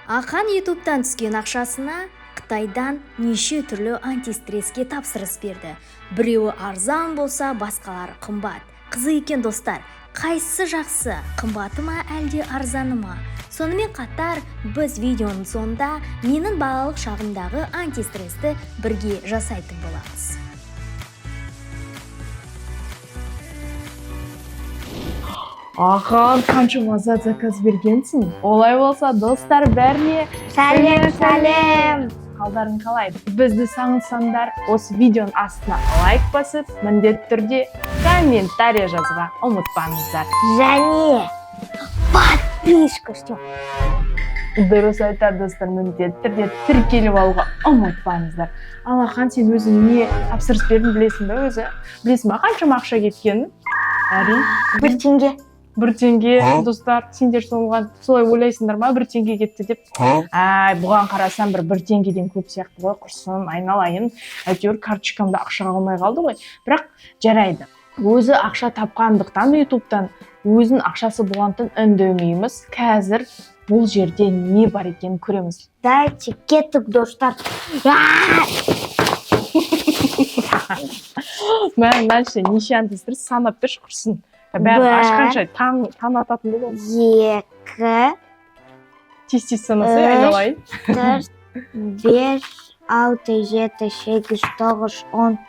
Ақан Ютубтан түскен ақшасына Қытайдан неше түрлі антистресске тапсырыс берді. Біреуі арзан болса, басқалары қымбат. Қызық екен, достар, қайсысы жақсы, қымбаты ма, әлде арзаны ма? Сонымен қатар біз видеоның соңында менің балалық шағымдағы антистрессті бірге жасайтын боламыз. Ақан, қаншама зат заказ бергенсің. Олай болса, достар, бәріне Сәлем, сәлем! Қалдарың қалай? Бізді сағынсаңдар, осы видеоның астына лайк басып, міндетті түрде комментарий жазуға ұмытпаңыздар. Және подписка что. Дұрыс айтады, достар, міндетті түрде тіркеліп алуға ұмытпаңыздар. Ал, Ақан, сен өзің не тапсырыс бердің, білесің ба өзі? Білесің ба қаншама ақша кеткенін? Әрине. 1 теңге. 1 теңге, достар, сендер соған солай ойлайсыңдар ма, 1 теңге кетті деп? Әй, бұған қарасам, бір теңгеден көп сияқты ғой. Құрсын, айналайын, әйтеуір карточкамда ақша қалмай қалды ғой. Бірақ жарайды, өзі ақша тапқандықтан, Ютубтан өзінің ақшасы болғандықтан, үндемейміз. Қазір бұл жерде не бар екенін көреміз. Дайте, кеттік, достар. Мә, мынанша неше антистресс, санап берші, құрсын, бәрін. Бір. Ашқанша таң ататын болды ғой. Екі, Тез тез санасай, Үш. айналайын. төрт, бес, алты, жеті, сегіз, тоғыз, 10.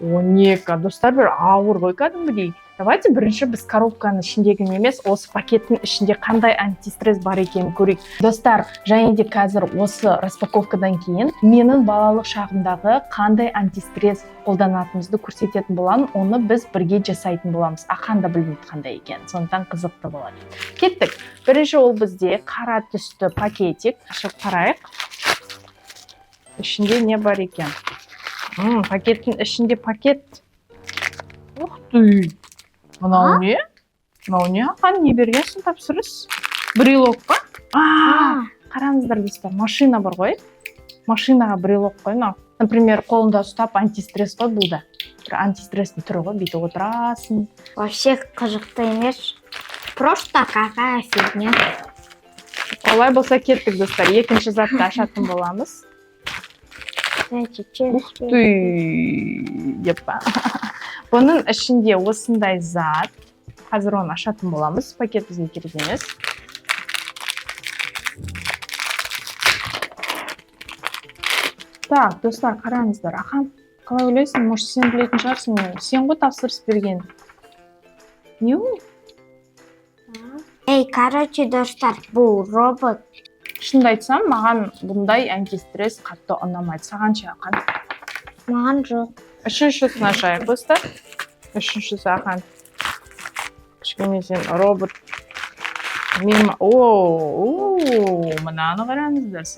12, достар, бір ауыр ғой кәдімгідей. Давайте бірінші біз коробканың ішіндегіні емес, осы пакеттің ішінде қандай антистресс бар екенін көрейік, достар. Және де қазір осы распаковкадан кейін менің балалық шағымдағы қандай антистресс қолданатынымызды көрсететін боламын. Оны біз бірге жасайтын боламыз. Ақан да білмейді қандай екенін, сондықтан қызықты болады. Кеттік. Бірінші ол бізде қара түсті пакетик. Ашып қарайық, ішінде не бар екен. Пакеттің ішінде пакет. Ух ты, мынау не? Мынау не, Ақан? Не бергенсің тапсырыс? Брелок па? А, қараңыздар, достар, машина бар ғой, машинаға брелок қой мынау. Например, қолыңда ұстап, антистресс қой бұл да, бір антистресстің түрі ғой, бүйтіп отырасың. Вообще қызықты емес. Просто какая фигня. Олай болса, кеттік, достар, екінші затты ашатын боламыз. Дайте, честно. Ух ты деп па? Бұның ішінде осындай зат. Қазір оны ашатын боламыз, пакет бізге керек емес. Так, достар, қараңыздар. Ахан, қалай ойлайсың, может, сен білетін шығарсың оны, сен ғой тапсырыс берген. Не ол? Эй, короче, достар, бұл робот. Шынымды айтсам, маған бұндай антистресс қатты ұнамайды. Саған ше, Ақан? Маған жоқ. Үшіншісін ашайық, достар. Үшіншісі, Ақан, кішкене сен робот мен. О, о, мынаны қараңыздар.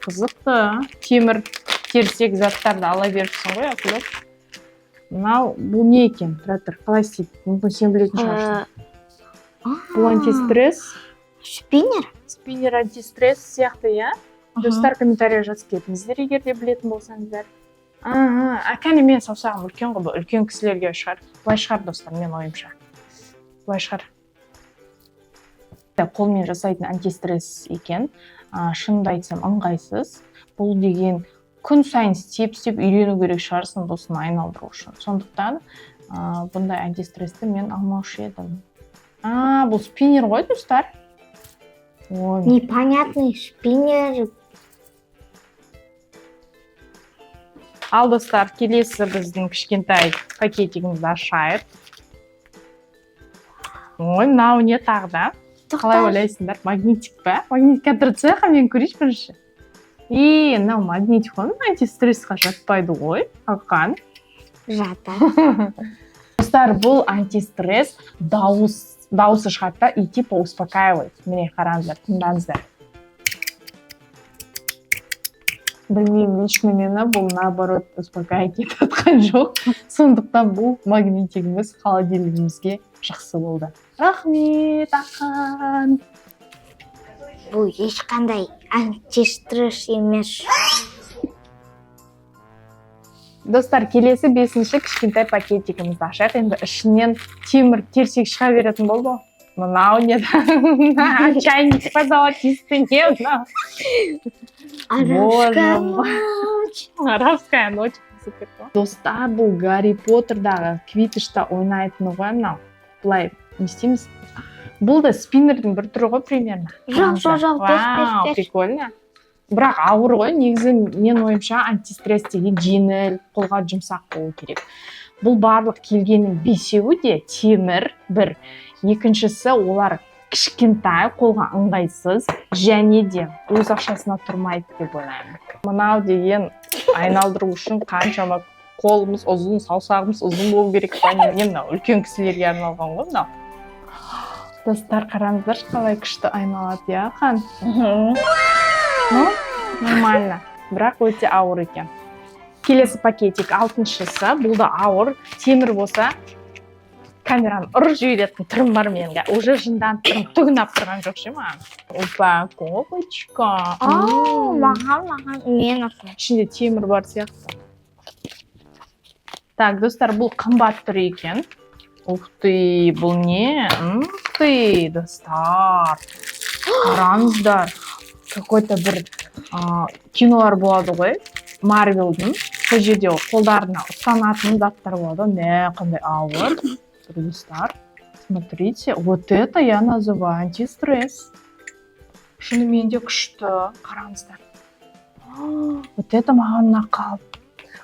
Қызықты темір терсек заттарды ала беріпсің ғой, ақылы. Мынау, бұл не екен? Тұра тұр, қалай істейді? Мүмкін, сен білетін шығарсың. Бұл антистресс. Спиннер? Спиннер антистресс сияқты, иә. Достар, комментарий жазып кетіңіздер, егер де білетін болсаңыздар. А, кәне, менің саусағым үлкен ғой, бұл үлкен кісілерге шығар, былай шығар, достар, менің ойымша, былай шығар. Қолмен жасайтын антистресс екен. Шынымды айтсам, ыңғайсыз бұл деген. Күн сайын істеп істеп үйрену керек шығарсың осыны айналдыру үшін. Сондықтан бұндай антистрессті мен алмаушы едім. А, бұл спиннер ғой, достар. Ой. Непонятный спиннер. Ал, достар, келесі біздің кішкентай пакетигімізді ашайық. Ой, мынау не тағы да? Қалай ойлайсыңдар, магнитик па? Магнитикке тұрсақ, мен көрейінші бірінші. И мынау магнитик қой, антистрессқа жатпайды ғой, Ақан. Жатады. Достар, бұл антистресс дауысы шығады да и типа успокаивает. Міне, қараңыздар, тыңдаңыздар. Білмеймін, лично мені бұл, наоборот, успокаивать етіп жатқан жоқ. Сондықтан бұл магнитигіміз холодильнигімізге жақсы болды. Рахмет, Ақан. Бұл ешқандай антистресс емес. Достар, келесі бесінші кішкентай пакетигімізді ашайық. Енді ішінен темір терсек шыға беретін болды ғой. Мынау не? Чайник па, золотистый, не мынау? Арабская Боже мой. Ночь. Арабская ночь. Достар, бұл Гарри Поттердағы квиддичта ойнайтыны ғой мынау. Былай не істейміз? Бұл да спиннердің бір түрі ғой примерно. Жоқ, жоқ, жоқ, бер, бер, Вау, бер. прикольно. Бірақ ауыр ғой негізі. Менің ойымша, антистресс деген жеңіл, қолға жұмсақ болу керек. Бұл барлық келгеннің бесеуі де темір бір. Екіншісі, олар кішкентай, қолға ыңғайсыз және де өз ақшасына тұрмайды деп ойлаймын. Мынау деген айналдыру үшін қаншама қолымыз ұзын, саусағымыз ұзын болу керек па, не мынау? Үлкен кісілерге арналған ғой мынау. Достар, қараңыздаршы, қалай күшті айналады, иә, Ақан? Ну, нормально, бірақ өте ауыр екен. Келесі пакетик, алтыншысы. Бұл да ауыр, темір болса, камераны ұрып жіберетін түрім бар менің. Уже жынданып тұрмын, түгін алып тұрған жоқ ше маған. Упаковочка. Ау, маған мен осылай. Ішінде темір бар сияқты. Так, достар, бұл қымбат түрі екен. Ух ты, бұл не? Ух ты, достар, қараңыздар, какой-то бір кинолар болады ғой Марвелдің, сол жерде қолдарына ұстанатын заттар болады ғой. Мә, қандай ауыр! Достар, смотрите, вот это я называю антистресс. Шынымен де күшті, қараңыздар. Вот это маған ұнап қалды.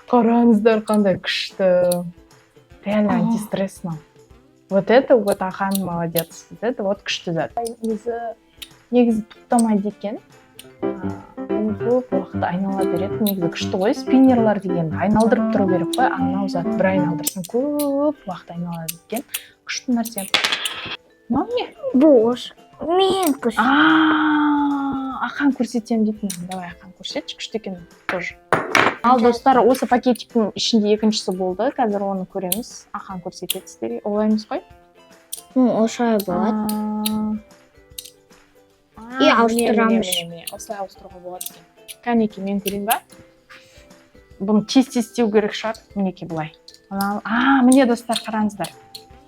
Қараңыздар, қандай күшті, реально антистресс мынау. Вот это вот, Ахан молодец, вот это вот күшті зат. Өзі негізі тоқтамайды екен. Бұл көп уақыт айнала береді. Негізі күшті ғой. Спиннерлар деген айналдырып тұру керек қой, а мынау зат бір айналдырсаң, көп уақыт айналады екен. Күшті нәрсе. Мынау не? Бош. Мен күш. А, Ахан көрсетемін дейтін. Давай, Ахан, көрсетші, күшті екен тоже. Ал, достар, осы пакетиктің ішінде екіншісі болды. Қазір оны көреміз, Ахан көрсетеді сіздерге. Олай емес қой? Ну, осылай болады. А, И міне, ауыстырамыз. міне, міне, міне. Осылай ауыстыруға болады екен. Кәнекей, мен көрейін ба? Бұны тез тез істеу керек шығар. Мінекей, былай. А, міне, достар, қараңыздар,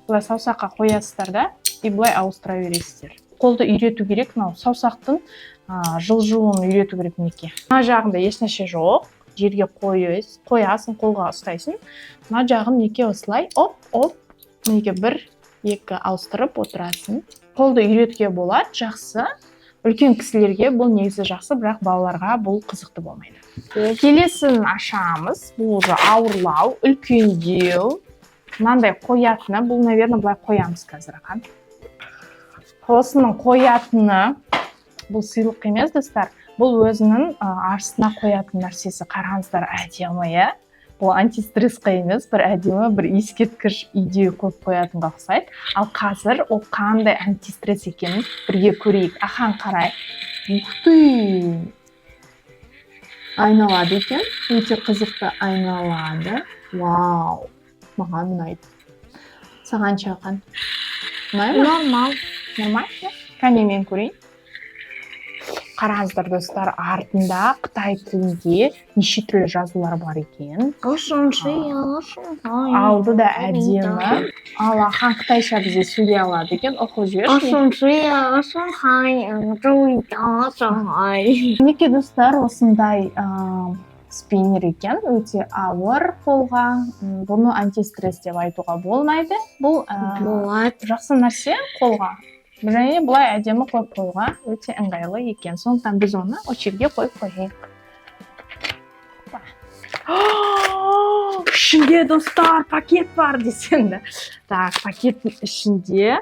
былай саусаққа қоясыздар да и былай ауыстыра бересіздер. Қолды үйрету керек, мынау саусақтың жылжуын үйрету керек. Мінекей, мына жағында ешнәрсе жоқ, жерге қоясың, қолға ұстайсың. Мына жағын, мінекей, осылай оп оп, мінекей, бір екі ауыстырып отырасың. Қолды үйретуге болады, жақсы. Үлкен кісілерге бұл негізі жақсы, бірақ балаларға бұл қызықты болмайды. Келесін ашамыз. Бұл уже ауырлау, үлкендеу. Мынандай қоятыны. Бұл, наверное, былай қоямыз қазір. Ақан, осының қоятыны. Бұл сыйлық емес, достар, бұл өзінің астына қоятын нәрсесі. Қараңыздар, әдемі, иә? Бұл антистрессқа емес, бір әдемі бір ескерткіш үйде қойып қоятынға ұқсайды. Ал қазір ол қандай антистресс екенін бірге көрейік. Ахан, қарай. Ух ты, айналады екен, өте қызықты айналады. Вау, маған ұнайды. Саған ше, Ақан, ұнай ма? Нормал. Нормально. Кәне, мен көрейін. Қараңыздар, достар, артында қытай тілінде неше түрлі жазулар бар екен. Алды да әдемі. Ал Ахан қытайша бізде сөйлей алады екен, оқып жіберші. Мінекей, достар, осындай спиннер екен, өте ауыр қолға. Бұны антистресс деп айтуға болмайды. Бұл Болады. жақсы нәрсе қолға және былай әдемі қойып қоюға өте ыңғайлы екен. Сондықтан біз оны осы жерге қойып қояйық. Опа. Ішінде, достар, пакет бар десең де. Так, пакеттің ішінде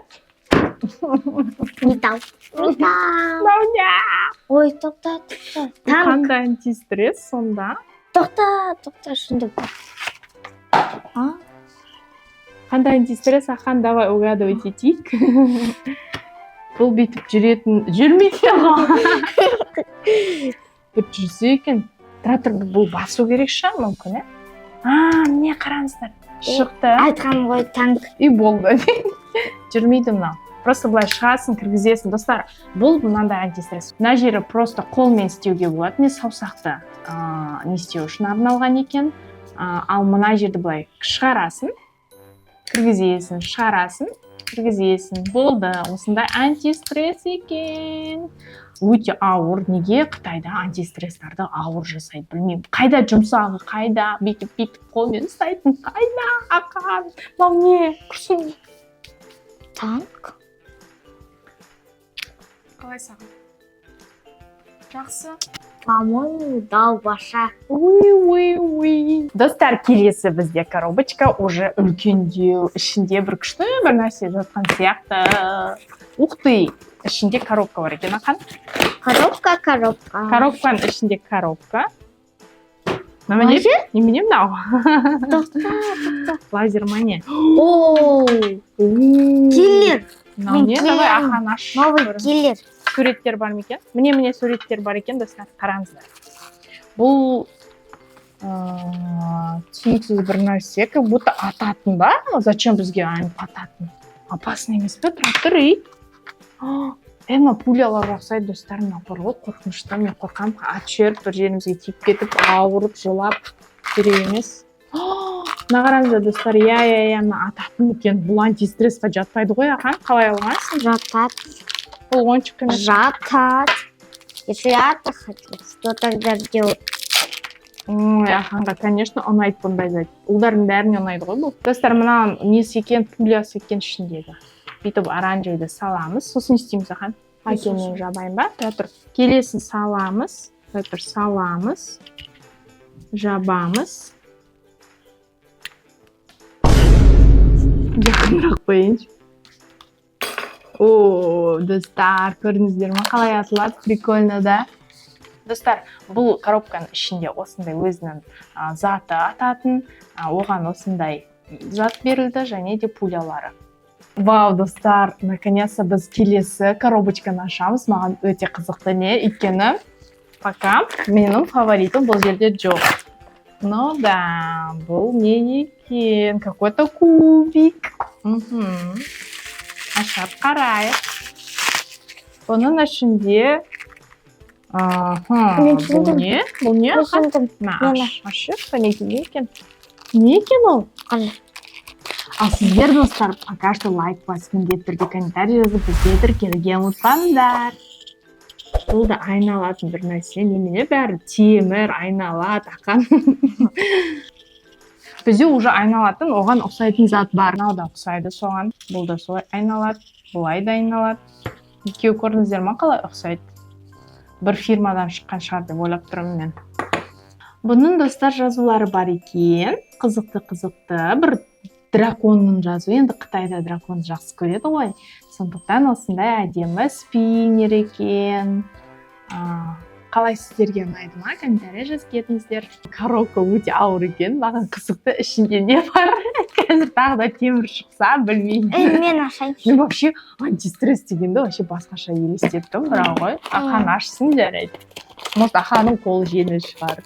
Металл. Металл. Мынау не? Ой, тоқта, тоқта. Танк. Қандай антистресс сонда? Тоқта, тоқта, шындық. А? Қандай антистресс, Ахан? Давай угадывать етейік. Бұл бүйтіп жүретін, жүрмейді ғой. Бір жүрсе екен. Тұра тұр, бұл басу керек шығар мүмкін, иә? А, міне, қараңыздар, шықты. Айтқан ғой, танк. И болды, жүрмейді мынау. Просто былай шығасың, кіргізесің. Достар, бұл мынандай антистресс. Мына жері просто қолмен істеуге болады, міне, саусақты не істеу үшін арналған екен. Ал мына жерді былай шығарасың, кіргізесің, шығарасың. Кіргізесің, болды. Осындай антистресс екен, өте ауыр. Неге Қытайда антистресстарды ауыр жасайды, білмеймін. Қайда жұмсағы, қайда бүйтіп бүйтіп қолмен ұстайтын, қайда? Ақан, мынау не? Құрсын. Танк. Қалай, саған жақсы? По-моему, далбаша. Уи, уи, уи. Достар, келесі бізде коробочка уже үлкендеу, ішінде бір күшті бір нәрсе жатқан сияқты. Ух ты, ішінде коробка бар екен, Ақан. Коробка, коробка. Коробканың ішінде коробка. Мына не? Лазер? Немене мынау? Тоқта. Лазер ма, не? О, киллер. Мынау не? Мен Давай, киллер. Ақан, аш. Новый Көрін. киллер. Суреттер бар ма екен? Міне, міне, суреттер бар екен, достар, қараңыздар. Бұл түсініксіз бір нәрсе, как будто ататын ба? Зачем бізге ататын? Опасный емес пе? Тұра тұр, ей. Е, мына пуляларға ұқсайды, достар, мына бар ғой, қорқынышты. Мен қорқамын, атып жіберіп, бір жерімізге тиіп кетіп, ауырып, жылап, керек емес. Мына қараңыздар, достар, иә, иә, иә, мына ататын екен. Бұл антистрессқа жатпайды ғой, Ақан, қалай алғансың? Жатат. Бұл ойыншық емес. Жатат. Если я-то хочу, что тогда делать? Ой, Ақанға, конечно, ұнайды бұндай зат. Ұлдардың бәріне ұнайды ғой бұл. Достар, мына несі екен, пулясы екен ішіндегі. Бүйтіп оранжевыйды саламыз. Сосын не істейміз, Ақан? Әкемен жабайын ба? Тұра тұр. Келесін саламыз. Тұра тұр, саламыз. Жабамыз. Жақынырақ қояйыншы. О, достар, көрдіңіздер ма, қалай атылады? Прикольно, да? Достар, бұл коробканың ішінде осындай өзінің заты ататын, оған осындай зат берілді және де пулялары. Вау, достар, наконец-то біз келесі коробочканы ашамыз. Маған өте қызықты, не? Өйткені пока менің фаворитім бұл жерде жоқ. Ну да, бұл не екен? Какой-то кубик. Ашып қарайық. Бұның ішінде. Аха, Мен бұл түсіндім. не? Бұл не? Ахан? Түсіндім. Мә, Мені. аш, ашып, мінекей, не екен? Не екен ол? Қара. Ал сіздер, достар, пока что лайк басып, міндетті түрде комментарий жазып, бізге тіркелуге ұмытпаңдар. Бұл да айналатын бір нәрсе. Немене, бәрі темір, айналады, Ақан. Бізде уже айналатын, оған ұқсайтын зат бар. Мынау да ұқсайды соған. Бұл да солай айналады, бұлай да айналады. Екеуі, көрдіңіздер ма, қалай ұқсайды? Бір фирмадан шыққан шығар деп ойлап тұрмын мен. Бұның, достар, жазулары бар екен. Қызықты, қызықты. Бір драконның жазуы. Енді Қытайда драконды жақсы көреді ғой. Сондықтан осындай әдемі спиннер екен. Қалай, сіздерге ұнайды ма? Комментарий жазып кетіңіздер. Коробка өте ауыр екен. Маған қызықты, ішінде не бар? Қазір тағы да темір шықса, білмеймін. Ей, мен ашайыншы. Мен вообще антистресс дегенді вообще басқаша елестеттім, бірақ ғой. Ахан ашсын, жарайды. Может, Аханның қолы жеңіл шығар.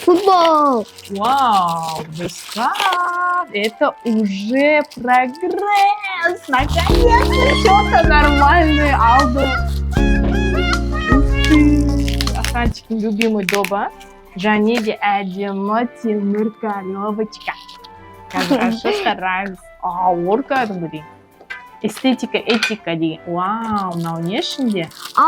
Футбол. Вау, достар, это уже прогресс! Наконец-то что-то нормальное алды. Ух ты! Аханчиктің любимый доба. Және де әдемі темір коробочка. Қазір ашып қараймыз. Ауыр кәдімгідей. Эстетика, этика деген. Вау, мынау не ішінде? А,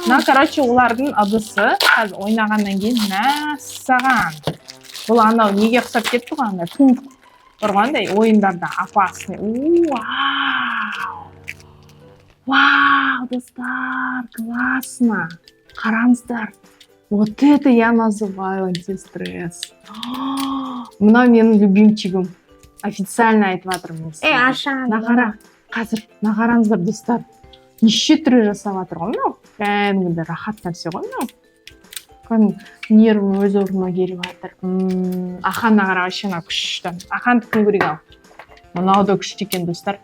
Мына, короче, олардың ыдысы. Қазір ойнағаннан кейін, мәссаған. Бұл анау неге ұқсап кетті ғой, андай пункт бар ғой, андай ойындарда опасный. Вау, вау, достар, классно! Қараңыздар, вот это я называю антистресс. Мынау менің любимчигім, официально айтып жатырмын мен Ей, сіздерге. ашамын. Мына қара, қазір мына қараңыздар, достар, неше түрлі жасап жатыр ғой мынау. Кәдімгідей рахат нәрсе ғой мынау. Кәдімгі нервім өз орнына келіп жатыр. Аханна қара, вообще мынау күшті. Ахандікін көрейік. Ал мынау да күшті екен, достар,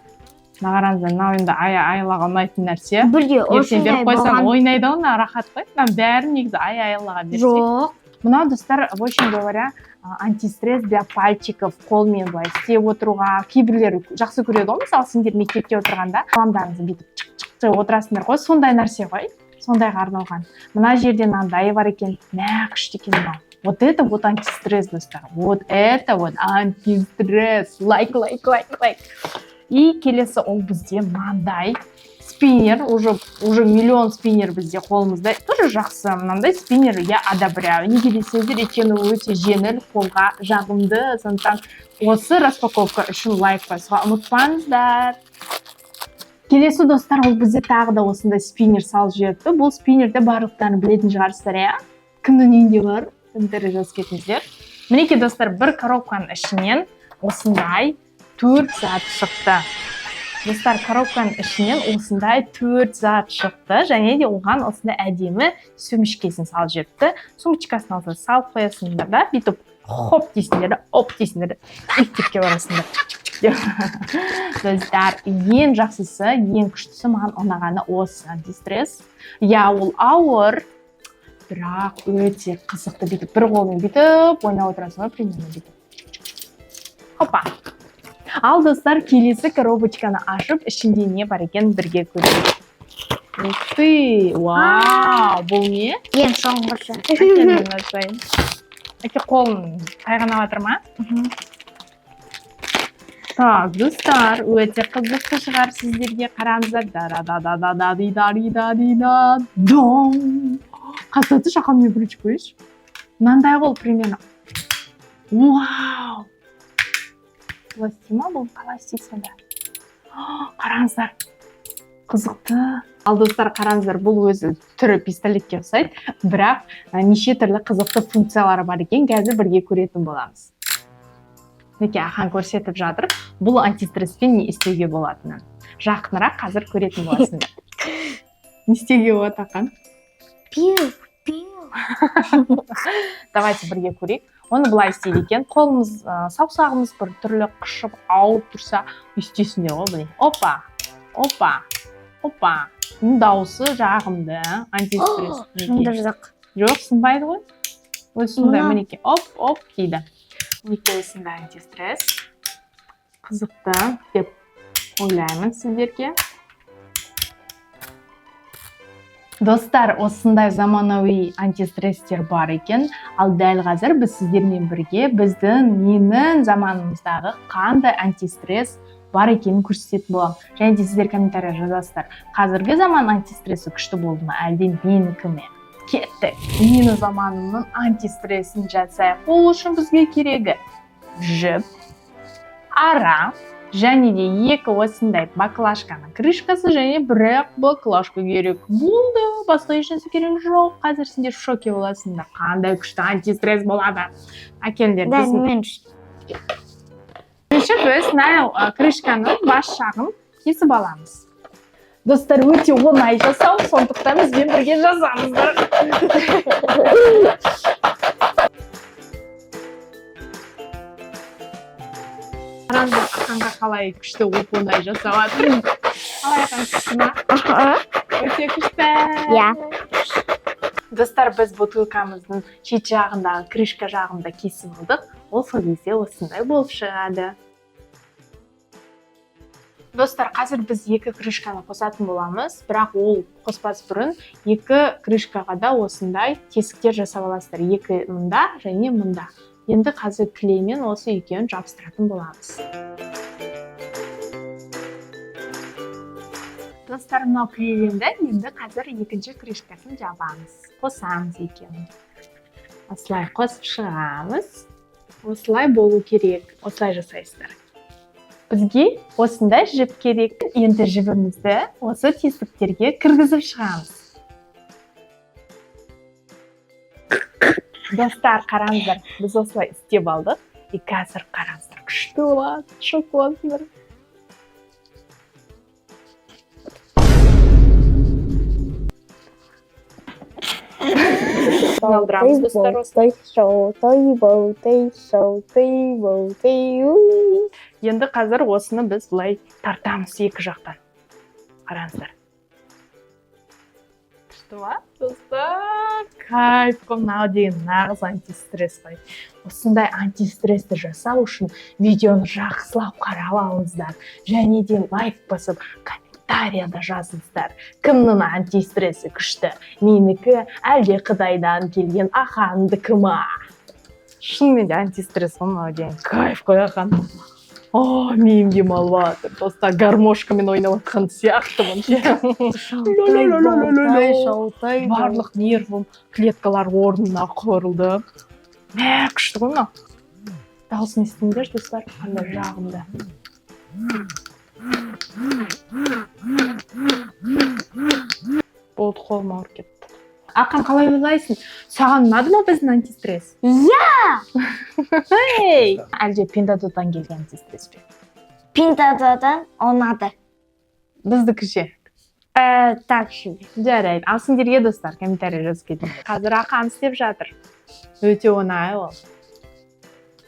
мына қараңыздар. Мынау енді Айлаға ұнайтын нәрсе. Бірде Ертең осындай беріп қойсаң, болған. ойнайды ғой. Мына рахат қой. Мынаның бәрін негізі Айлаға берсек. Жоқ. Мынау, достар, в общем говоря, антистресс для пальчиков. Қолмен былай істеп отыруға кейбіреулер жақсы көреді ғой. Мысалы, сендер мектепте отырғанда қаламдарыңызды бүйтіп чық чық деп отырасыңдар ғой, сондай нәрсе ғой, сондайға арналған. Мына жерде мынандай бар екен. Мә, күшті екен мынау. Вот это вот антистресс, достар. Вот это вот антистресс. Лайк, лайк, лайк, лайк. И келесі ол бізде мынандай спиннер. Уже миллион спиннер бізде қолымызда. Тоже жақсы. Мынандай спиннер я одобряю. Неге десеңіздер, өйткені өте жеңіл, қолға жағымды. Сондықтан осы распаковка үшін лайк басуға ұмытпаңыздар. Келесі, достар, ол бізде тағы да осындай спиннер салып жіберіпті. Бұл спиннерді барлықтарың білетін шығарсыздар, иә? Кімнің үйінде бар? Комментарий жазып кетіңіздер. Мінекей, достар, бір коробканың ішінен осындай 4 зат шықты. Достар, коробканың ішінен осындай 4 зат шықты және де оған осындай әдемі сумочкасын салып жіберіпті. Сумочкасын алса салып қоясыңдар да, бүйтіп хоп дейсіңдер да, оп дейсіңдер да, мектепке барасыңдар. Деп. Достар, ең жақсысы, ең күштісі, маған ұнағаны осы антистресс. Иә, ол ауыр, бірақ өте қызықты. Бүйтіп бір қолмен бүйтіп ойнап отырасың ғой, примерно бүйтіп. Хопа. Ал, достар, келесі коробочканы ашып, ішінде не бар екенін бірге көрейік. Ух ты, вау, бұл не? Ең соңғысы. Әке, мен ашайын. Әке, қолың тайғанап жатыр ма? Так, достар, өте қызықты шығар сіздерге. Қараңыздар. Да да да да да ди да ди да ди да дом. Қазір шақалмен бірінші көрейінші. Мынандай ғой примерно. Вау! Былай істей ма бұл? Қалай істейді сонда? Қараңыздар. Қызықты. Ал, достар, қараңыздар, бұл өзі түрі пистолетке ұқсайды, бірақ неше түрлі қызықты функциялары бар екен, қазір бірге көретін боламыз. Мінекей, Ахан көрсетіп жатыр, бұл антистресспен не істеуге болатынын. Жақынырақ қазір көретін боласыңдар. Не істеуге болады, Ахан? Пиу, пиу. Давайте бірге көрейік. Оны былай істейді екен. Қолымыз, саусағымыз бір түрлі қышып, ауырып тұрса, істейсіңдер ғой, міне. Опа, опа, опа. Бұның дауысы жағымды, антистресс. Сындырдық. Жоқ, сынбайды ғой. Өзі сондай, Мына. мінекей, оп, оп дейді. Мінекей, осындай антистресс. Қызықты деп ойлаймын сіздерге. Достар, осындай заманауи антистресстер бар екен. Ал дәл қазір біз сіздермен бірге біздің, менің заманымыздағы қандай антистресс бар екенін көрсететін боламын. Және де сіздер комментария жазасыздар. Қазіргі заман антистрессі күшті болды ма, әлде менікі ме? Кеттік. Менің заманымның антистрессін жасайық. Ол үшін бізге керегі жіп, ара, және де екі осындай баклажканың крышкасы және бір баклажка керек. Болды, басқа ешнәрсе керек жоқ. Қазір сендер в шоке боласыңдар. Қандай күшті антистресс болады. Әкеліңдер. Да, Біздің мен бірінші біз мына крышканың бас жағын кесіп аламыз. Достар, өте оңай жасау, сондықтан бізбен бірге жасаңыздар. Қараңыздар, Ақанға қалай күшті оп оңай жасап жатыр. Қалай, Ақан, күшті ма? Өте күшті. Иә. Достар, біз бутылкамыздың шет жағындағы крышка жағында кесіп алдық. Ол сол кезде осындай болып шығады. Достар, қазір біз екі крышканы қосатын боламыз, бірақ ол қоспас бұрын екі крышкаға да осындай тесіктер жасап аласыздар. Екі мында және мында. Енді қазір клеймен осы екеуін жабыстыратын боламыз. Достар, мынау клейленді, енді қазір екінші крышкасын жабамыз. Қосамыз екеуін. Осылай қосып шығамыз. Осылай болу керек. Осылай жасайсыздар. Бізге осындай жіп керек. Енді жібімізді осы тесіктерге кіргізіп шығамыз. Достар, қараңыздар, біз осылай істеп алдық. И қазір қараңыздар, күшті болады, шок боласыңдар. Айналдырамыз, достар, осылай. Болтай, болтай, болтай, болтай. Енді қазір осыны біз былай тартамыз екі жақтан. Қараңыздар. Күшті ма? Достар, кайф қой, мынау деген нағыз антистресс қой. Осындай антистрессті жасау үшін видеоны жақсылап қарап алыңыздар. Және де лайк басып, комментарияда жазыңыздар. Кімнің антистрессі күшті? Менікі әлде Қытайдан келген Ахандікі ма? Шынымен де антистресс қой мынау деген. Кайф қой, Ақан. О, миым демалып жатыр, достар. Гармошкамен ойнап жатқан сияқтымын ше. Шалтай, шалтай. Барлық нервім, клеткалар орнына құрылды. Мә, күшті ғой мынау. Дауысын естіңдерші, достар, қандай жағымды. Болды, қолым ауырып кетті. Ақан, қалай ойлайсың, саған ұнады ма біздің антистресс? Иә. Ей, әлде Пиндуодуодан келген антистресс пе? Пиндуодуодан ұнады. Біздікі ше? Так себе. Жарайды, ал сендерге, достар, комментарий жазып кетіңдер. Қазір Ақан істеп жатыр. Өте оңай ол.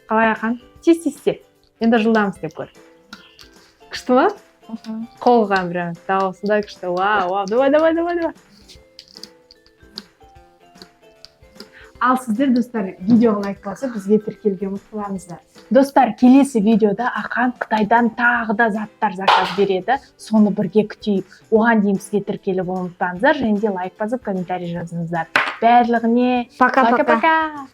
Қалай, Ақан? Тез тез істе. Енді жылдам істеп көр. Күшті ма? Қолға прям дауысы да күшті. Вау, вау, давай, давай, давай, давай. Ал сіздер, достар, видеоға лайк басып, бізге тіркелуге ұмытпаңыздар. Достар, келесі видеода Ақан Қытайдан тағы да заттар заказ береді. Соны бірге күтейік. Оған дейін бізге тіркеліп ұмытпаңыздар және де лайк басып, комментарий жазыңыздар. Барлығіне Пока-пока. пока-пока.